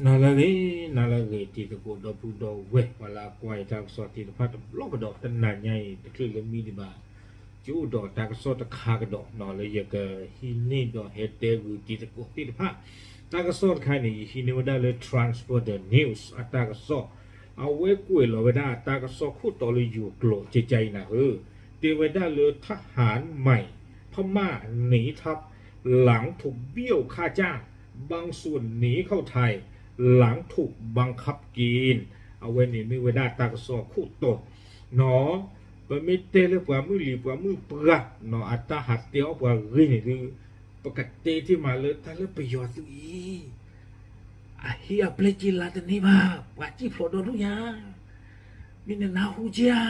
နၤလၢအဂ့ၤ, နၤလၢအဂ့ၤ တံၤသကိးဒီပုၢ်ဒီဝဲၢ် ပှၤလၢအကွၢ်ယတၢ်ကစီၣ်သ့ၣ်တဖၣ်တဘျီကဒီး တနၤညါအံၤ တချုးလၢမံဒံးဘၣ် ယအိၣ်ဒီးတၢ်ကစီၣ်တခါကဒီး လၢယကဟံးန့ၢ်ဒီးဟဲတဲဂုာ်တံၤသကိးသ့ၣ်တဖၣ်. တၢ်ကစီၣ်တခါန့ၣ် ယဟံးန့ၢ်ဝဲဒၣ်လၢ Transporter News အတၢ်ကစီၣ်, အဝဲကွဲးလီၤဝဲဒၣ်တၢ်ကစီၣ်ခိၣ်တီလၢယိၤကျိာ် ကကါအံၤနၤဧၢ, တဲဝဲဒၣ်လၢ ทหารใหม่พม่าหนีทัพ หลังถูกเบี้ยวค่าจ้างบางส่วนหนีเข้าไทย หลังถูกบังคับกิน. အဝဲန့ၣ်မ့ၢ်ဝဲဒၣ်တၢ်ကစီၣ်ခိၣ်တီ, နီၢ်, ပမ့ၢ်တဲလၢပှၤမုၢ်လံၤပှၤမုၢ်ပှၢ် နီၢ် အတၢ်ဟးတဲအီၣ်ပှၤဂ့ၤန့ၣ်ဒုး, ပကတဲတ့ၢ်မးလၢတၢ်လၢပယီၤသုးအံၤ အဟ့ၣ်အပျဲၢ်က့လါတန့ၢ်ဘၣ်, ပှၤစံၣ်ဖျိးဒီဒူၣ်ညါ, မ့ၢ်နနၢ်ဟူက့ဧါ,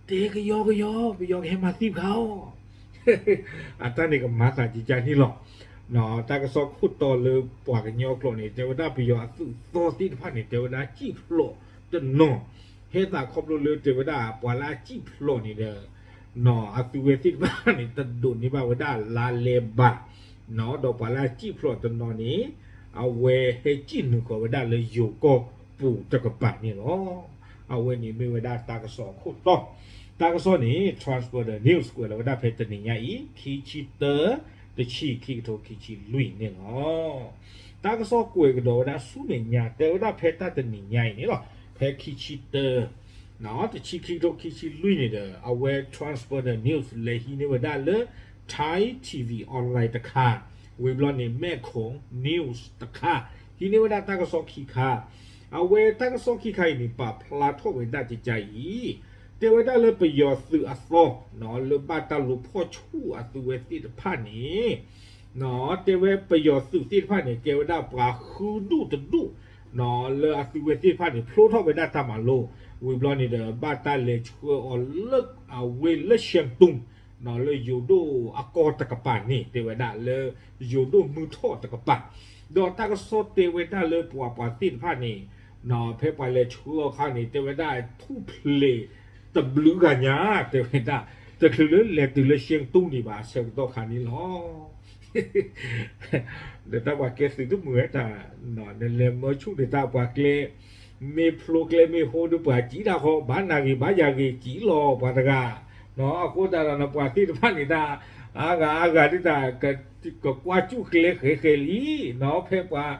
တဲကယီကယီ ပယီၤကဟဲမၤသံခါအီၤ အတၢ်န့ၣ်ကမၤသးကကါန့ၣ်လီၤ. တၢ်ကစီၣ်ခိၣ်တီလၢပှၤကညီကျိာ်န့ၣ် တဲဝဲဒၣ်ပယီၤအသုးသီသ့ၣ်တဖၣ်န့ၣ် တဲဝဲဒၣ်စံၣ်ဖျိးတနီၤ, ဟဲသးခီဖျိလၢတဲဝဲဒၣ်ပှၤလၢအစံၣ်ဖျိးန့ၣ်ဒီး နီၢ် အသုးဝဲသ့ၣ်တဖၣ်န့ၣ် တဒိးန့ၢ်ဘၣ်ဝဲဒၣ်လါလဲဘၣ်, နီၢ် ဒီးပှၤလၢအစံၣ်ဖျိးတနီၤန့ၣ် အဝဲဟဲစံၣ်နုာ်ဃီၤဝဲဒၣ်လၢယိၤကီၢ်ပူၤတကပၤန့ၣ်လီၤ. အဝဲန့ၣ်မ့ၢ်ဝဲဒၣ်တၢ်ကစီၣ်အခိၣ်တီ, တၢ်ကစီၣ်န့ၣ် Transporter News ကွဲးလီၤဝဲဒၣ်ဖဲတနံၤညါအံၤ ခံဆံတၢ တဆံ ခံကထိခံဆံလွံၢ်န့ၣ်လီၤ. တၢ်ကစီၣ်ကွဲးကဒီးဝဲဒၣ်ဆူမဲာ်ညါ တဲဝဲဒၣ်ဖဲတၢ်တနံၤညါအံၤန့ၣ်လီၤ, ဖဲခံဆံတၢ တဆံ ခံကထိခံဆံလွံၢ်န့ၣ်ဒီး အဝဲ Transporter News လဲၤဟံးန့ၢ်ဝဲဒၣ်လၢ Thai T V Online တခါ, ဝံၤဘျီန့ၣ် မဲၢ်ခိၣ် News တခါ, ဟံးန့ၢ်ဝဲဒၣ်တၢ်ကစီၣ်ခံခါ, အဝဲတၢ်ကစီၣ်ခံခါအံၤန့ၣ် ပာ်ဖျါထီၣ်ဝဲဒၣ်ကကါအံၤ, တဲဝဲဒၣ်လၢပယီၤသုးအသီ လၢဘၣ်တၢ်လူၤဖီၣ်ဆူၣ်အသုးဝဲသ့ၣ်တဖၣ်န့ၣ် တဲဝဲပယီၤသုးသ့ၣ်တဖၣ်န့ၣ် ကဲဝဲဒၣ်ပှၤဃုဒူၣ်တဒူၣ် လၢအသုးဝဲသ့ၣ်တဖၣ်န့ၣ် ဖျိထီၣ်ဝဲဒၣ်တၢ်မၤလိ, ဝံၤဘျီန့ၣ်ဒီး ဘၣ်တၢ်လဲၤဆှၢအီၤလၢအဝ့ၢ်လၢ ရှဲၣ်တူၣ် လၢယိၤဒိၣ်အကီၢ်တကပၤန့ၣ် တဲဝဲဒၣ်လၢယိၤဒိၣ်မုၢ်ထီၣ်တကပၤ, ဒီးတၢ်ကစီၣ်တဲဝဲဒၣ်လၢပှၤပှၤသ့ၣ်တဖၣ်န့ၣ် ဖဲပှၤလဲၤဆှၢအီၤအခါန့ၣ် တဲဝဲဒၣ်ထူၣ်ဖျဲးတဘျုးဂၤညါ တဲဝဲဒၣ် တချုးလၢလဲၤတုၤလၢ ရှဲၣ်တူၣ် ဒံးဘၣ်အဆၢကတီၢ်ခါန့ၣ်လီၤ. ဒီးတၢ်ပှၤကဲသုးတမုာ်ဝဲတၢ် နလဲၤမၢဆူၣ်န့ၣ်တၢ်ပှၤကျဲ မ့ၢ်ဖျိကျဲမ့ၢ်ဟိဒီးပှၤစံၣ်တၢ်ဃီ ဘၣ်နၢ်ဂ့ၤဘၣ်ယၤဂ့ၤစံၣ်လီၤပှၤတဂၤ, အဃိသတးဒီးနပှၤသ့ၣ်တဖၣ်န့ၣ်တၢ် အါဂၤအါဂၤဒ်တၢ် ကကွၢ်စူၣ်ကျဲဃဲၤဃဲၤလံ, ဖဲပှၤ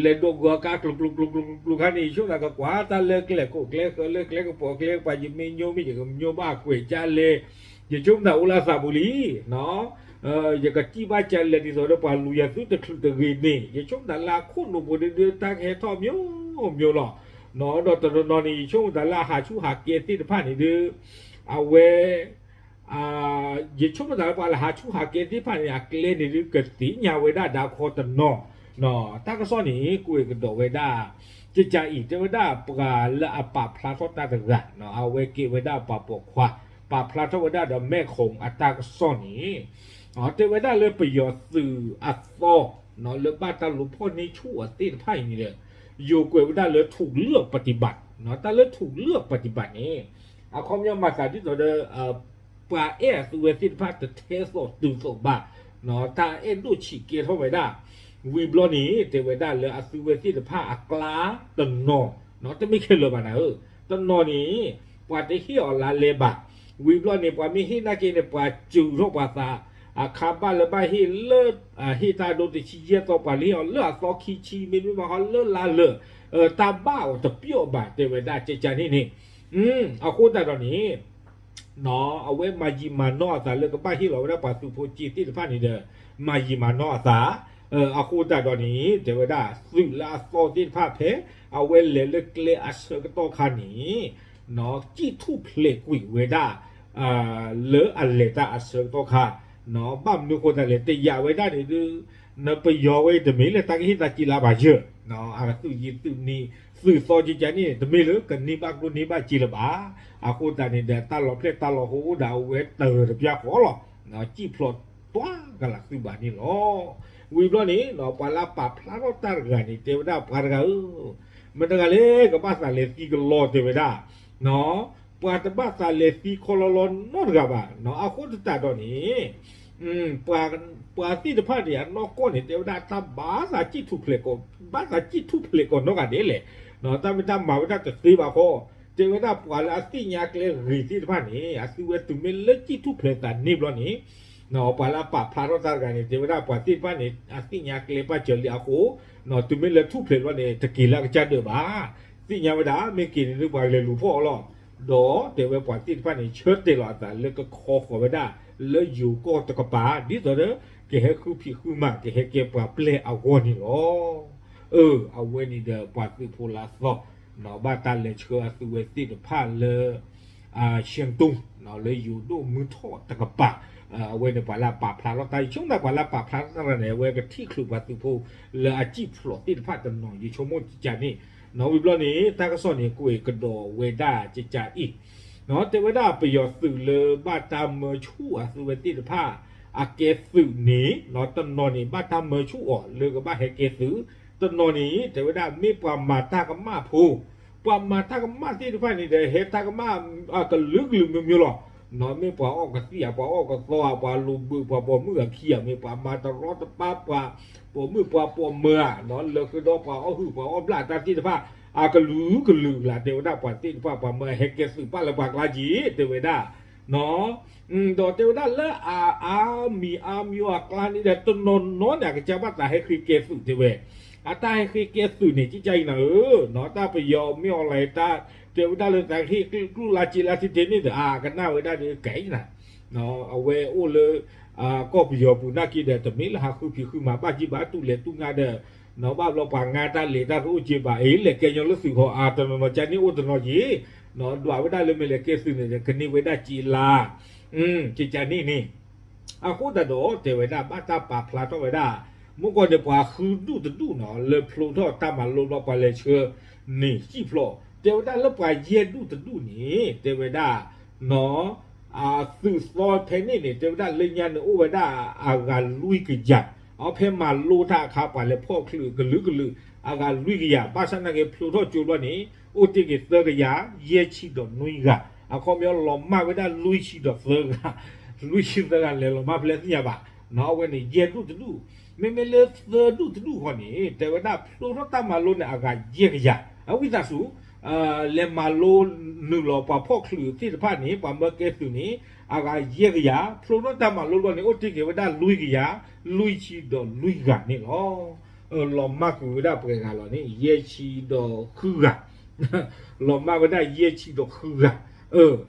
လဲၤဒိးဂီၤကါကျိၤကျိၤကျိၤကျိၤကျိၤခါန့ၣ် ယဆိကမိၣ်ကကွၢ်တၢ်လၢကျဲခိၣ်ကျဲဃၢၤလၢကျဲကပိာ်ကျဲ ပှၤယမ့ၢ်ညိမ့ၢ်ယကညိဘၣ်ကွဲးကၢ်လဲၣ်, ယဆိကမိၣ်တၢ်အိၣ်လၢအသးပူၤလံ ယကစံၣ်ဘၣ်ကၢ်လဲၣ်ဒ်သိးဒီးပှၤလူၤယၤသုတချုးတဂ့ၤန့ၣ် ယဆိကမိၣ်တၢ်လၢအခိၣ်နူာ်ပူၤဒုဒုတၢ်ကဟဲထီၣ်မျိးမျိးလီၤ. ဒီးတနီၤနီၤန့ၣ် ယဆိကမိၣ်တၢ်လၢအဟးဆူၣ်ဟးကဲသ့ၣ်တဖၣ်န့ၣ်ဒု အဝဲ ယဆိကမိၣ်တၢ်လၢပှၤလၢဟးဆူၣ်ဟးကဲသ့ၣ်တဖၣ်န့ၣ် အကျဲန့ၣ်ဒုကသ့ၣ်ညါဝဲဒၣ်ဒၣ်ခီတနီၤ, တၢ်ကစီၣ်န့ၣ် ကွဲးကဒီးဝဲဒၣ် ကကါအံၤ တဲဝဲဒၣ်ပှၤလၢအပာ်ဖျါထီၣ်တၢ်တဂၤ အဝဲကဲဝဲဒၣ်ပှၤပိာ်ခွါ ပာ်ဖျါထီၣ်ဝဲဒၣ်ဒီးမဲၢ်ခိၣ်အတၢ်ကစီၣ်န့ၣ် တဲဝဲဒၣ်လၢပယီၤသုးအသီ လၢဘၣ်တၢ်လူၤဖီၣ်န့ၢ်ဆူၣ်အီၤသ့ၣ်တဖၣ်အံၤန့ၣ်ဒီး ယိၤကွဲးဝဲဒၣ်လၢ ถูกเลือกปฏิบัติ တၢ်လၢ ถูกเลือกปฏิบัติ န့ၣ် အခီပညီမၤသးဒ်သိးဒီး ပှၤအဲၣ်အသုဝဲသ့ၣ်တဖၣ်တထဲသိးတုၤသိးဘၣ်, တၢ်အဲၣ်ဒိၣ်ဆံးကဲထီၣ်ဝဲဒၣ်, ဝံၤဘျီန့ၣ် တဲဝဲဒၣ်လၢအသုဝဲသ့ၣ်တဖၣ်အကျါတနီၤ, တမ့ၢ်ခဲလၢာ်ဘၣ်နၤဧၢ, တနီၤန့ၣ် ပှၤတဟ့ၣ်အီၤလါလဲဘၣ်, ဝံၤဘျီန့ၣ် ပှၤမ့ၢ်ဟ့ၣ်နာ်က့န့ၣ် ပှၤစူၤထီၣ်ပှၤသး, အခါဘၣ်လၢဘၣ်ဟ့ၣ်လၢ ဟ့ၣ်တၢ်ဒိတဆံယဲၢ်သီ ပှၤလၢဟ့ၣ်အီၤလၢအသီခံဆံ မ့တမ့ၢ်ဘၣ်ဟီလၢလါလၢာ်, တၢ်ဘၣ်အီၤတပျီၢ်ဘၣ် တဲဝဲဒၣ်ကကါန့ၣ်န့ၣ်, အဃိသတးဒီးန့ၣ် အဝဲမၤယံာ်မၤနီၢ်အသးလၢကဘၣ်ဟ့ၣ်လီၤဝဲဒၣ်ပှၤသုးဖိက့သ့ၣ်တဖၣ်န့ၣ်ဒီး မၤယံာ်မၤနီၢ်အသး, အဃိသတးဒီးန့ၣ် တဲဝဲဒၣ်သုးလၢအသီသ့ၣ်တဖၣ်ဖဲ အဝဲလဲၤလၢကျဲအဆၢကတီၢ်ခါန့ၣ် စံၣ်ထူၣ်ဖျဲးကွံာ်ဝဲဒၣ် လၢအလဲၤတၢ်အဆၢကတီၢ်ခါ, ဘၣ်မနုၤဃိသတးလဲၣ် တယာ်ဝဲဒၣ်န့ၣ်ဒုး နပယီၤဝဲတမ့ၢ်လၢတၢ်ကဟ့ၣ်သးက့လါဘၣ်ယၢၢ်, အသုးယံၤသုးနံၤ သုးသီကကါန့ၣ် တမ့ၢ်လၢကန့ၢ်ဘၣ်ကျိၣ်န့ၢ်ဘၣ်စ့လၢၤဘၣ်, အဃိသတးန့ၣ်ဒီး တၢ်လီၤဖျဲၣ်တၢ်လီၤဟိအိၣ်ဒၣ်အဝဲတၢၢ်တပျၢ်ဃီလီၤ, စံၣ်ဖျိးတွၤကလးသုးဘၣ်န့ၣ်လီၤ. ဝံၤဘျီန့ၣ် ပှၤလၢပာ်ဖျါထီၣ်တၢ်တဂၤန့ၣ် တဲဝဲဒၣ်ပှၤတဂၤဧၢ, မတၤတဂၤလဲၣ် ကဘၣ်သးလဲၤသံကလီတဲဝဲဒၣ် ပှၤတဘၣ်သးလဲၤသံခီလီလီနီတဂၤဘၣ်, အဃိသတးဒီးန့ၣ် ပှၤသ့ၣ်တဖၣ်န့ၣ် အနီၢ်ကီၢ်န့ၣ် တဲဝဲဒၣ်တၢ်ဘၣ်သးစံၣ်ထူၣ်ဖျဲးကီး, ဘၣ်သးစံၣ်ထူၣ်ဖျဲးကီးနီတဂၤဒဲးလဲၣ်, တၢ်မ့ၢ်တၢ်မၤဝဲဒၣ်တသ့ဘၣ်ဃီ, တဲဝဲဒၣ်ပှၤလၢအသ့ၣ်ညါကျဲဂ့ၤသ့ၣ်တဖၣ်န့ၣ် အသုဝဲတုၤမ့ၢ်လၢစံၣ်ထူၣ်ဖျဲးသးန့ၢ်ဘျီန့ၣ် ပှၤလၢအပာ်ဖျါထီၣ်တၢ်တဂၤန့ၣ် တဲဝဲဒၣ်ပှၤသ့ၣ်တဖၣ်န့ၣ် အသ့ၣ်ညါကျဲဘၣ်စၢၤလံအဃိ, တုၤမ့ၢ်လၢထူၣ်ဖျဲးဘျီန့ၣ် တက့ၤလၢအကစၢ်ဒၢးဘၣ်, သ့ၣ်ညါဝဲဒၣ် မ့ၢ်က့ၤန့ၣ်ဒုးပှၤလဲၤလူၤဖီၣ်အီၤလီၤ. ဒီးတဲဝဲပှၤသ့ၣ်တဖၣ်န့ၣ် ဆၢတဲာ်လီၤအသးလၢကခီဃီၤဝဲဒၣ် လၢယိၤကီၢ်တကပၤ ဒ်သိးဒီး ကဟဲဃုဖံးဃုမၤ ကဟဲကဲပှၤပျဲၢ်အဂီၢ်န့ၣ်လီၤ. အၢ အဝဲန့ၣ်ဒီးပှၤသုးဖိလၢအသီ ဘၣ်တၢ်လဲၤဆှၢအသုဝဲသ့ၣ်တဖၣ်လၢ ရှဲၣ်တူၣ် လၢယိၤဒိၣ်မုၢ်ထီၣ်တကပၤ, အဝဲန့ၣ်ပှၤလၢအပာ်ဖျါထီၣ်တၢ် ယဆိကမိၣ်ပှၤလၢအပာ်ဖျါထီၣ်တၢ်န့ၣ် အဝဲကထံၣ်ချုးပှၤသုးဖိလၢအစံၣ်ဖျိးသ့ၣ်တဖၣ်တနီၤ ယဆိကမိၣ်ကကန့ၣ်, ဝံၤဘျီန့ၣ် တၢ်ကစီၣ်န့ၣ် ကွဲးကဒီးဝဲဒၣ်ကကအံၤ တဲဝဲဒၣ်ပယီၤသုးလၢဘၣ်တၢ်မၢဆူၣ်အသုဝဲသ့ၣ်တဖၣ် အကဲသုးန့ၣ် တနီၤန့ၣ် ဘၣ်တၢ်မၢဆူၣ်အီၤလၢကဘၣ်ဟဲကဲသုး, တနီၤန့ၣ် တဲဝဲဒၣ်မ့ၢ်ပှၤမၤတၢ်ကမၣ်ဖိ, ပှၤမၤတၢ်ကမၣ်သ့ၣ်တဖၣ်န့ၣ်ဒီး ဟဲတၢ်ကမၣ် ကလုာ်ကလုာ်မျိုးမျိုးလီၤ. မ့ၢ်ပှၤအီၣ်ကသံၣ်ဧါ, ပှၤအီၣ်ကသီဧါ, ပှၤလိာ်ဘုး ပှၤပိာ်မုၣ်အခံဧါ, မ့ၢ်ပှၤမၤတရီတပါ ပှၤပိာ်မုၣ်ပှၤပိာ်မၢၤဧါ, လၢဃုာ်ဒီးပှၤအီၣ်ဟုၣ် ပှၤအီၣ်ဘျၣ်တၢ်သ့ၣ်တဖၣ် အကလုာ်ကလုာ်လၢ တဲဝဲဒၣ်ပှၤသ့ၣ်တဖၣ် ပှၤမၢဟဲကဲသုးပာ်လၢပှၤကျါက့ၤ တဲဝဲဒၣ် ဒီးတဲဝဲဒၣ်လၢအအါမံၤအါမံၤအကျါန့ၣ်ဒီး တနီၤနီၤန့ၣ် အကစၢ်ဘၣ်သးဟဲဃ့ကဲသုးတဲဝဲ, အတၢ်ဟဲဃ့ကဲသုးန့ၣ် ကကနၤဧၢ, တၢ်ပယီၤမ့ၢ်အီၤလဲၤတၢ် တဲဝဲဒၣ်လၢသးဟ့ၣ်ကျိၣ်ကျိၣ်လါစ့လါထံထဲန့ၣ်ဒီး အကနၣ်ဝဲဒၣ်ဒီးကဲနၤ, အဝဲအိၣ်လၢ ကီၢ်ပယီၤပူၤနာ်က့ဒီး တမ့ၢ်လၢဟးဃုဖံးဃုမၤဘၣ်ကံဘၣ်တူၢ်လဲၤတူၢ်ငါဒီး ဘၣ်ဘျီပှၤငါတၢ်လဲၤတၢ်တအိၣ်က့ဘၣ်အံၤ လဲၤကဲညီလၢသုးဃီၤအါ တနီၤနီၤကန့ၢ်အိၣ်တနီၤက့ၤ, ဒွးဝဲဒၣ်လၢမ့ၢ်လဲၤကဲသုးန့ၣ်ဒီး ကန့ၢ်ဝဲဒၣ်စ့လါ ကကန့ၣ်န့ၣ်, အဃိသတးဒီး တဲဝဲဒၣ်ဘၣ်တၢ်ပာ်ဖျါထီၣ်ဝဲဒၣ် မုၢ်ကီၢ်န့ၣ် ပှၤဃုဒူၣ်တဒူၣ်နီၤ လၢဖျိထီၣ်တၢ်မၤလိဘျီ ပှၤလဲၤဆှၢန့ၣ်စံၣ်ဖျိး တဲဝဲဒၣ်လၢပှၤယဲၢ်ဒူၣ်တဒူၣ်န့ၣ် တဲဝဲဒၣ် သုးသီဖဲန့ၣ်န့ၣ် တဲဝဲဒၣ်လၢညါန့ၣ်အိၣ်ဝဲဒၣ်အဂၤလွံၢ်ကယၤ, အဖဲမၤလိတၢ်အခါ ပှၤလဲၤဖီၣ်ချုးကလုာ်ကလုာ် အဂၤလွံၢ်ကယၤ, ဘၣ်ဆၣ်နာ်က့ဖျိထီၣ်ကၠိဘျီန့ၣ် အိၣ်တ့ၢ်က့ၤသၢကယၤ ယဲၢ်ဆံဒီးနွံဂၤ, အခီပညီလီၤမၢ်ဝဲဒၣ်လွံၢ်ဆံဒီးသၢဂၤ, လွံၢ်ဆံသၢဂၤလဲၤလီၤမၢ်ဖဲလဲၣ်သ့ၣ်ညါဘၣ်, အဝဲန့ၣ်ယဲၢ်ဒူၣ်တဒူၣ်, မ့မ့ၢ်လၢသၢဒူၣ်တဒူၣ်ဃီန့ၣ် တဲဝဲဒၣ်ဖျိထီၣ်တၢ်မၤလိန့ၣ် အဂၤယဲၢ်ကယၤ, အဝံသးစူၤ လဲၤမၤလိနုာ်လီၤပှၤဖီၣ်ချုးသ့ၣ်တဖၣ်န့ၣ် ပှၤမၢကဲသုးန့ၣ် အဂၤယဲၢ်ကယၤ, ဖျိထီၣ်တၢ်မၤလိဘျီန့ၣ် အိၣ်တ့ၢ်က့ၤဝဲဒၣ်လွံၢ်ကယၤ လွံၢ်ဆံဒီးလွံၢ်ဂၤန့ၣ်လီၤ. လီၤမၢ်ကွံာ်ဝဲဒၣ်ပှဲၤဂၤလီၤန့ၣ် ယဲၢ်ဆံဒီးဃုဂၤ လီၤမၢ်ဝဲဒၣ်ယဲၢ်ဆံဒီးဃုဂၤ,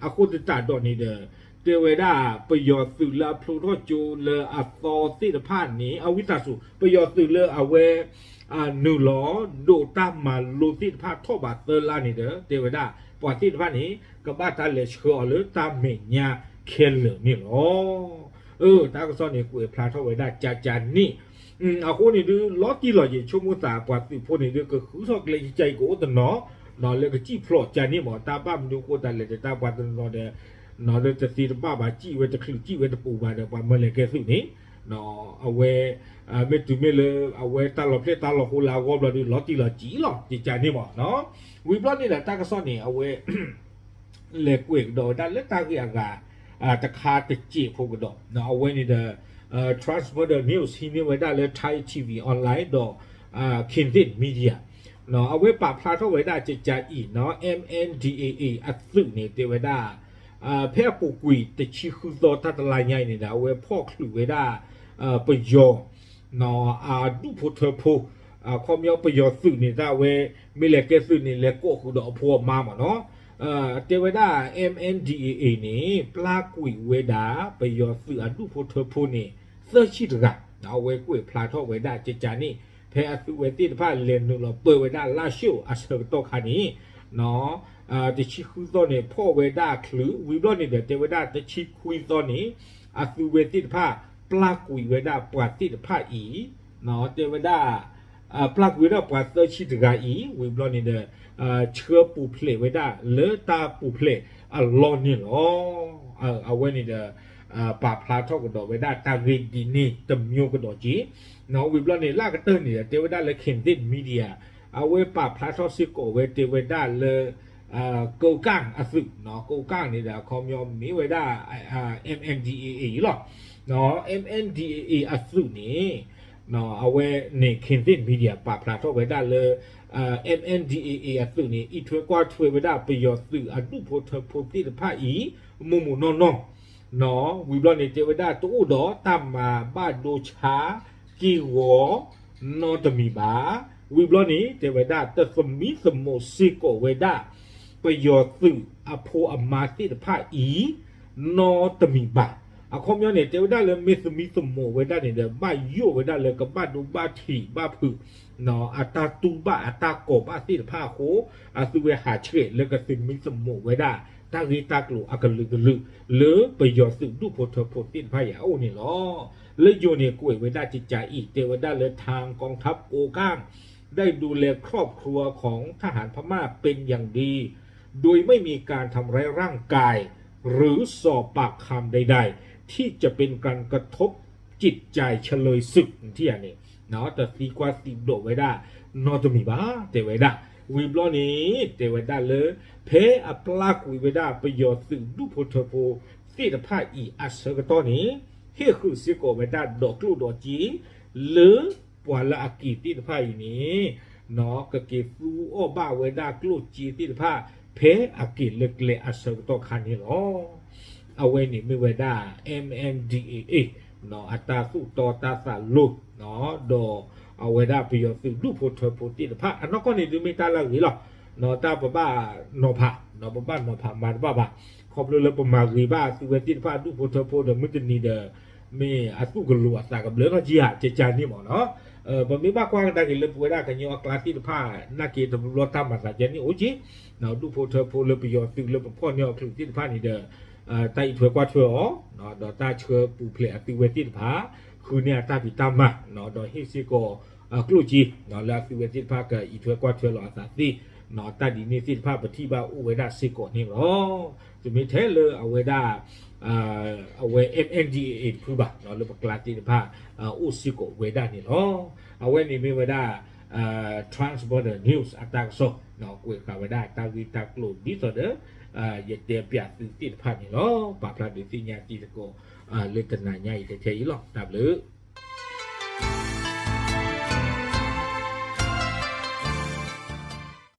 အဃိသတးဒီးန့ၣ်ဒီး တဲဝဲဒၣ် ပယီၤသုးလၢအဖျိထီၣ်ကၠိလၢအသီသ့ၣ်တဖၣ်န့ၣ် အဝံသးစူၤ ပယီၤသုးလၢအဝဲ နုာ်လီၤဒိးတၢ်မၤလိသ့ၣ်တဖၣ်ထီၣ်ဘးသၢလါန့ၣ်ဒီး တဲဝဲဒၣ် ပှၤသ့ၣ်တဖၣ်န့ၣ် ကဘၣ်တၢ်လဲၤဆှၢအီၤလၢတၢ်မဲာ်ညါခဲလၢာ်န့ၣ်လီၤ. အၢ တၢ်ကစီၣ်န့ၣ် ကွဲးဖျါထီၣ်ဝဲဒၣ်ကကန့ၣ် အဃိန့ၣ်ဒုး လီၤတံၢ်လီၤယံၤ ဆိကမိၣ်သး ပှၤသုးဖိန့ၣ်ဒုး ကဃုထီၣ်ကျဲကကအံၤကအိၣ်တနီၤ လၢကစံၣ်ဖျိးကန့ၣ်မး တၢ်ဘၣ်မနုၤအဃိသတးလဲၣ်ဒီး တၢ်ပှၤတနီၤဒီး လၢတသ့တဘၣ်ဘၣ် စံၣ်ဝဲတချုးစံၣ်ဝဲတပူၤဘၣ်ဒီး ပှၤမၢလဲၤကဲသုးန့ၣ် အဝဲ မ့ၢ်တုၤမ့ၢ်လၢ အဝဲတၢ်လီၤဖျဲၣ်တၢ်လီၤဟိလၢအဂီၢ်ဘျီဒုး လီၤတံၢ်လီၤယံၤလီၤ ကကန့ၣ်မး ဝံၤဘျီန့ၣ်ဒီး တၢ်ကစီၣ်န့ၣ် အဝဲ လဲၤကွဲးကဒီးဝဲဒၣ်လၢတၢ်ဂ့ၢ်အဂၤ တခါတစဲးဖိကဒီး အဝဲန့ၣ်ဒီး Transformer News ဟံးန့ၢ်ဝဲဒၣ်လၢ Thai T V Online ဒီး Kindit Media အဝဲပာ်ဖျါထီၣ်ဝဲဒၣ်ကကအံၤနီၤ M N D A A အသုးန့ၣ် တဲဝဲဒၣ် ဖဲအပူၤကွံာ်တဆံဃုသီတၢ်တလါညါအံၤန့ၣ်ဒီး အဝဲဖီၣ်ချုးဝဲဒၣ် ပယီၤ အဒူၣ်ဖိထၢဖိ အခီပညီပယီၤသုးန့ၣ် တၢ်အဝဲ မ့ၢ်လဲၤကဲသုးန့ၣ် လဲၤကိးဃုာ်ဒီးအဖိအမါမးနီၤ တဲဝဲဒၣ် M N D A A န့ၣ် ပျၢ်ကွံာ်ဝဲဒၣ် ပယီၤသုးအဒူၣ်ဖိထၢဖိန့ၣ် သၢဆံတဂၤ အဝဲကွဲးဖျါထီၣ်ဝဲဒၣ်ကကန့ၣ် ဖဲအသုးဝဲသ့ၣ်တဖၣ်လဲၤနုာ်လီၤပၢဝဲဒၣ်လါၡိၣ်အဆၢကတီၢ်ခါန့ၣ် တဆံဃုသီန့ၣ် ဖီၣ်ဝဲဒၣ်ချုး ဝံၤဘျီန့ၣ်ဒီး တဲဝဲဒၣ်တဆံခွံသီန့ၣ် အသုးဝဲသ့ၣ်တဖၣ် ပျၢ်ကွံာ်ဝဲဒၣ်ပှၤသ့ၣ်တဖၣ်အံၤ တဲဝဲဒၣ် ပျၢ်ကွံာ်ဝဲဒၣ်ပှၤသၢဆံတဂၤအံၤ ဝံၤဘျီန့ၣ်ဒီး ဆှၢပူၤဖျဲးဝဲဒၣ်လၢတၢ်ပူၤဖျဲးအလီၢ်န့ၣ်လီၤ. အဝဲန့ၣ်ဒီး ပာ်ဖျါထီၣ်ကဒီးဝဲဒၣ်တၢ်ဂ့ၢ်ဒ်န့ၣ်တမျိုးကဒီးက့ၤ ဝံၤဘျီန့ၣ် လၢအကတၢၢ်န့ၣ်ဒီး တဲဝဲဒၣ်လၢ Kindit Media အဝဲပာ်ဖျါထီၣ်စ့ၢ်ကီးဝဲတဲဝဲဒၣ်လၢ ကိးကၣ်အသုး ကိးကၣ်န့ၣ်ဒီး အခီပညီမ့ၢ်ဝဲဒၣ် M N D A A အံၤလီၤ. MNDAA အသုးန့ၣ် အဝဲန့ၣ် Kynthei Media ပာ်ဖျါထီၣ်ဝဲဒၣ်လၢ MNDAA အသုးန့ၣ် အံးထွဲကွၢ်ထွဲဝဲဒၣ်ပယီၤသုးအဒူၣ်ဖိထၢဖိသ့ၣ်တဖၣ်အံၤ မိၢ်မိၢ်နီၢ်နီၢ် ဝံၤဘျီန့ၣ် တဲဝဲဒၣ်တအိၣ်ဒီးတၢ်မၤဘၣ်ဒိဆါက့ၢ်ဂီၤ နီတမံၤဘၣ်. ဝံၤဘျီန့ၣ် တဲဝဲဒၣ်တသမံသမိးစ့ၢ်ကီးဝဲဒၣ် ပယီၤသုးအဖိအမါသ့ၣ်တဖၣ်အံၤ နီတမံၤဘၣ်. အခီပညီန့ၣ် တဲဝဲဒၣ်လၢမ့ၢ်သမံသမိးဝဲဒၣ်န့ၣ်ဒီး ဘၣ်ယိၣ်ဝဲဒၣ်လၢကဘၣ်ဒိဘၣ်ထံးဘၣ်ဖုး အတၢ်တူၢ်ဘၣ်အတၢ်ကိးဘၣ်သ့ၣ်တဖၣ်အဃိ အသုဝဲဟးဆှဲးလၢကသမံသမိးဝဲဒၣ် တၢ်ဂ့ၢ်တၢ်ကျိၤအကလုာ်ကလုာ် လၢပယီၤသုးဒူၣ်ဖိထၢဖိသ့ၣ်တဖၣ်အံၤအအိၣ်န့ၣ်လီၤ. လၢယိၤန့ၣ်ကွဲးဝဲဒၣ်ကကးအံၤ တဲဝဲဒၣ်လၢ ทางกองทัพโกลกล้าได้ดูแลครอบครัวของทหารพม่าเป็นอย่างดี โดยไม่มีการทำร้ายร่างกาย หรือสอบปากคำใดๆ ที่จะเป็นการกระทบจิตใจเฉลยศึก ထံၣ်ဧါန့ၣ် တသံကွၢ်သံဒိးဝဲဒၣ် နီတမံၤဘၣ် တဲဝဲဒၣ်. ဝံၤဘျီန့ၣ် တဲဝဲဒၣ်လၢ ဖဲအပျၢ်ကွံာ်ဝဲဒၣ်ပယီၤသုးဒူၣ်ဖိထၢဖိသ့ၣ်တဖၣ်အံၤအဆၢကတီၢ်န့ၣ် ဟ့ၣ်ဃုာ်စ့ၢ်ကီးဝဲဒၣ်ဒီးကျိၣ်ဒီးစ့ လၢပှၤလၢအက့ၤသ့ၣ်တဖၣ်အံၤန့ၣ် ကက့ၤသူအီၣ်ဘၣ်ဝဲဒၣ်ကျိၣ်စ့သ့ၣ်တဖၣ် ဖဲအက့ၤလၢကျဲအဆၢကတီၢ်ခါန့ၣ်လီၤ. အဝဲန့ၣ်မ့ၢ်ဝဲဒၣ် MNDAA အတၢ်သူၣ်တီတၢ်သးလိၤ ဒီးအဝဲဒၣ်ပယီၤသုးဒူၣ်ဖိထၢဖိသ့ၣ်တဖၣ် အနီၢ်ကီၢ်န့ၣ်ဒုးမ့ၢ်တၢ်လၢအဂ့ၤလီၤ. တၢ်ပဘၣ်နီၤဖး ပဘၣ်နီၤဖးမၤတဘၣ်ဘၣ်. ခီဖျိလၢပမၤဂ့ၤဘၣ်သုဝဲသ့ၣ်တဖၣ်ဒူၣ်ဖိထၢဖိဒီး မုၢ်တနံၤဒီး မ့ၢ်အသူၣ်ကလိၤအသးကဘျၢထီၣ်ကံဧါ ကကးန့ၣ်မ့ၢ်နီၤ. ပမ့ၢ်ဘၣ်ကွၢ်ကဒါက့ၤလၢပဝဲဒၣ်ကညီအကျါသ့ၣ်တဖၣ် နာ်က့တဘျီဘျီတၢ်မၤသးကဲန့ၣ်အိၣ်က့ ဒူၣ်ဖိထၢဖိလၢပယီၤသုးလၢပဖီၣ်န့ၢ်အီၤချုးသ့ၣ်တဖၣ်န့ၣ်ဒီး တၢ်အံးထွဲကွၢ်ထွဲအီၤ ဒီးတၢ်ဆှၢပူၤဖျဲးအသုဝဲသ့ၣ်တဖၣ် ဃုန့ၢ်အတၢ်ဖံးတၢ်မၤ ဒီးဟ့ၣ်စ့ၢ်ကီး ကျိၣ်စ့ လၢအသုဝဲသ့ၣ်တဖၣ်ကအံးထွဲကွၢ်ထွဲလီၤအသးသ့ တၢ်ဒ်န့ၣ်သ့ၣ်တဖၣ်ပထံၣ်ဘၣ်အိၣ်ဝဲဒၣ်စ့ၢ်ကီးန့ၣ်လီၤ. တမ့ၢ်ထဲလၢအဝဲဒၣ် အဝဲ MNDAA တဖုဘၣ် လၢပကျါသ့ၣ်တဖၣ် အိၣ်စ့ၢ်ကီးဝဲဒၣ်န့ၣ်လီၤ. အဝဲန့ၣ်မ့ၢ်ဝဲဒၣ် Transborder News အတၢ်ကစီၣ် ကွဲးဃာ်ဝဲဒၣ်တၢ်ဂ့ၢ်တၢ်ကျိၤဒ်သိးဒီး ယတဲပၠးသုသ့ၣ်တဖၣ်န့ၣ်လီၤ. ပာ်ဖျါဒုးသ့ၣ်ညါတံၤသကိး လၢတနၤညါအံၤထဲထဲအံၤလီၤ. တၢ်ဘျုး